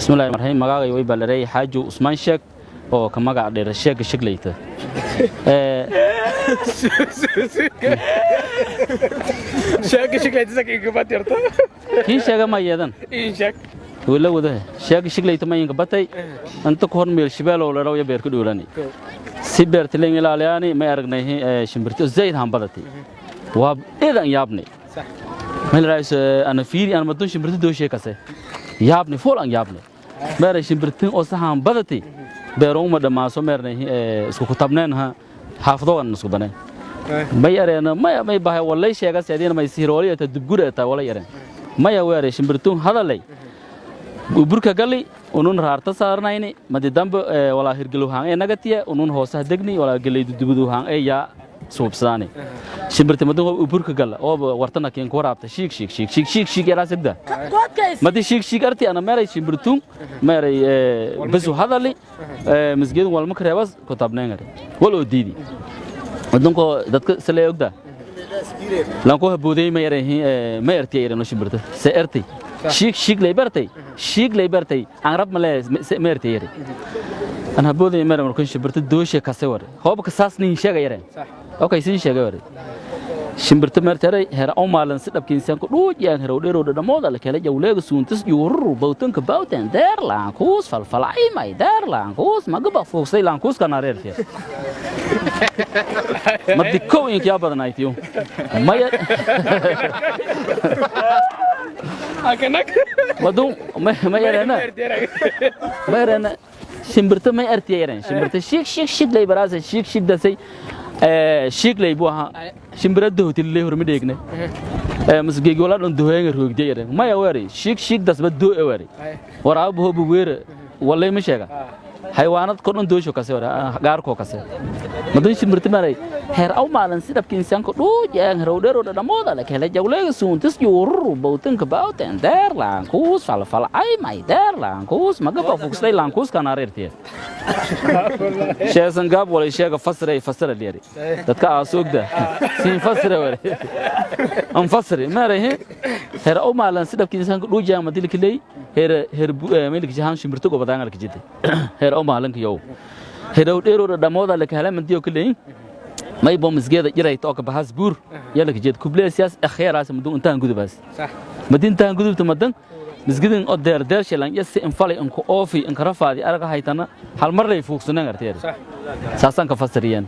Bismillahi rahmaani rahiim. Magacay way balaray Xaaji Usmaan Sheeg oo ka magac dheer Sheega Shigleyta. Sheega shiklaytisa kinka yarta. Kii sheega ma yeedan. In sheeg. Wala wada Sheega Shigleyta ma inka batay inta ku hor meel shibeelo la raw beer ku dhuulani si beerta leen ilaaliyaani may aragnay shimbirto zaid han badatay waa idan yaabnay. Sax. Meel raayis ana fiiri ana madun shimbirto dooshee kase yaabnay fool an yaabnay meeray shimbirtin oo saxan badatay beero uma dhamaaso meernay isku ku tabneen ha xaafadogan isku baneen may areena may may bahay walay sheega seedina may sirooliya ta dubgura ta walay areen maya weeray shimbirtun hadalay burka gali unun raarta saarnayni madi dambe walaa hirgalo haan ee nagatiya unun hoosaha degni walaa galeydu dubudu haan ee yaa suubsadaani shimbirta madu burka gala oo wartana keen ku waraabta shiig shiig shiig shiig shiig shiig yaraa sigda madi shiig shiig arti ana meeray shimbirtun meeray basu hadali misgeed walma kareebas ku tabneengare wal oo diidi wadanko dadka sale ogda lanko haboodey ma yaray ma ertay yarano shimbirta se ertay shiig shiig lay bartay shiig lay bartay aan rab male ma ertay yaray an haboodey ma markan shimbirta dooshe kase war hoob ka saas nin sheega yareen. Sax. Okay, sin sheega war shimbirta martaray hera oo maalan si dhabkiinsan ku dhuujiyaan hero dheero dhadhamooda la kala jawleega suuntas yuururu bawtanka bawtan deer laan kuus falfalay may deer laan kuus magaba fuugsay laan kuus kana reertiya madi kow inkiyaa badanaytiyo maya. Akanak. Madu ma yareena ma yareena shimbirta may artiya yareen shimbirta shiig shiig shiig lay baraasa shiig shiig dasay shiig lay buu ahaa shimbira dohtillee horma dheegne masgeegi walaa dhan doheenga roogdiya yareen maya weeri shiig shiig dasba doo e weeri waraaba hoobu weere walay ma sheega xayawaanad kodhan doosho kase wara gaarkoo kase madan shimbirta maray heer aw maalan si dhabka insaanka dhuujaan herow dheero dhadhamooda la kala jawleega suuntas yuururu bawtanka bawtan deer laan kuus falfalcay may deer laan kuus magaba fugsday laan kuus kana reertiya sheesan gaab walay sheega fasray fasra leeri dadka aasugda siin fasra wari an fasri maray heer aw maalan si dhabka insaanka dhuujaan madilka leey heer heer meelka jahan shimbirta gobadaan alka jidde heer aw maalanka yow herow dheero dhadhamooda la kala mandiyo kaleey may bomisgeeda jirayta oo ka baxaas buur yalla ka jeed kubleesiyaas akhyaraas muddo intaan gudubaas. Sax. Madintaan gudubta madan misgidin oo deer deer shilan iyo si infalay inku oofi in kara faadi araga haytana hal mar lay fuugsanaan arteer. Sax. Saasaan ka fasiriyeen.